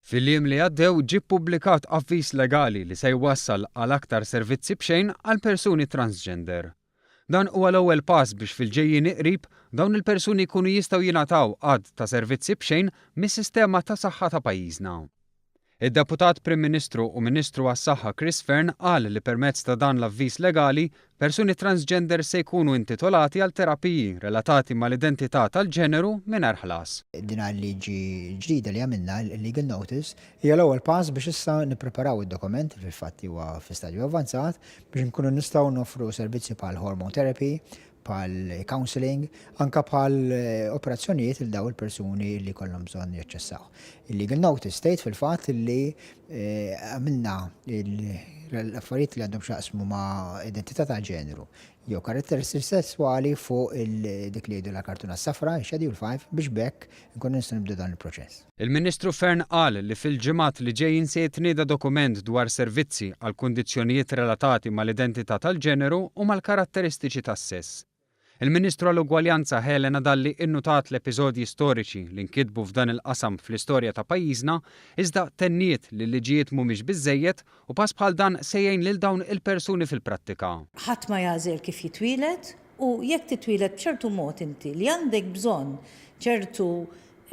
Fil-jiem li għaddew ġie ppubblikat avviż legali li se jwassal għal aktar servizzi b'xejn għal persuni transgender. Dan huwa l-ewwel pass biex fil-ġejjieni qrib dawn il-persuni jkunu jistgħu jingħataw għadd ta' servizzi b'xejn mis-sistema ta' saħħa ta' pajjiżna. Id-Deputat Prim Ministru u Ministru għas-Saħħa Chris Fearne qal li permezz ta' dan l-avviż legali, persuni transgender se jkunu intitolati għal terapiji relatati mal-identità tal-ġeneru mingħajr ħlas. Din il-liġi ġdida li għamilna, il-legal notice, hija l-ewwel pass biex issa nippreparaw id-dokument, li fil-fatt huwa fi stadju avvanzat, biex inkunu nistgħu noffru servizzi bħal hormone therapy, bħal counselling, anke bħal operazzjonijiet lil dawn il-persuni li jkollhom bżonn jaċċessaw. Il-legal notice tgħid fil-fatt li għamilna l-affarijiet li għandhom x'jaqsmu ma' identità ta' ġeneru jew karatteristiċi sesswali fuq dik li jgħidu la kartuna safra, Schedule 5, biex b'hekk nkunu nistgħu nibdew dan il-proċess. Il-Ministru Fearne qal li fil-ġimgħat li ġejjin se jitnieda dokument dwar servizzi għal kundizzjonijiet relatati mal-identità tal-ġeneru u mal-karatteristiċi tas-sess. Il-Ministru għall-Ugwaljanza Helena Dalli innutat l-episodji storiċi li nkitbu f'dan il-qasam fl-istorja ta' pajjiżna iżda tenniet li l-liġijiet mhumiex biżżejjed u pass bħal dan se jgħin lil dawn il-persuni fil-prattika. Ħadd ma jagħżel kif jitwieled u jekk titwieled b'ċertu mod inti li għandek bżonn ċertu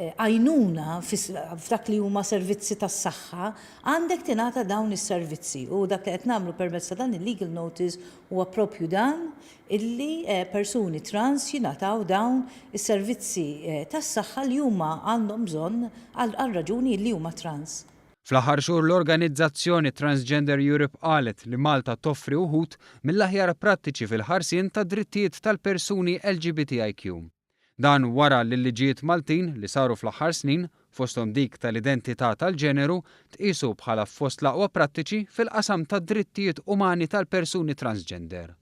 għajnuna f'dak li huma servizzi tas-saħħa, għandek tingħata dawn is-servizzi u dak li qed nagħmlu permezz ta' dan il-legal notice huwa proprju dan illi persuni trans jingħataw dawn is-servizzi tas-saħħa li huma għandhom bżonn għar-raġuni illi huma trans. Fl-aħħar xhur l-organizzazzjoni Transgender Europe qalet li Malta toffri wħud mill-aħjar prattiċi fil-ħarsien tad-drittijiet tal-persuni LGBTIQ. Dan wara li l-liġijiet Maltin li saru fl-aħħar snin, fosthom dik tal-identità tal-ġeneru, tqiesu bħala fost l-aqwa prattiċi fil-qasam tad-drittijiet umani tal-persuni transgender.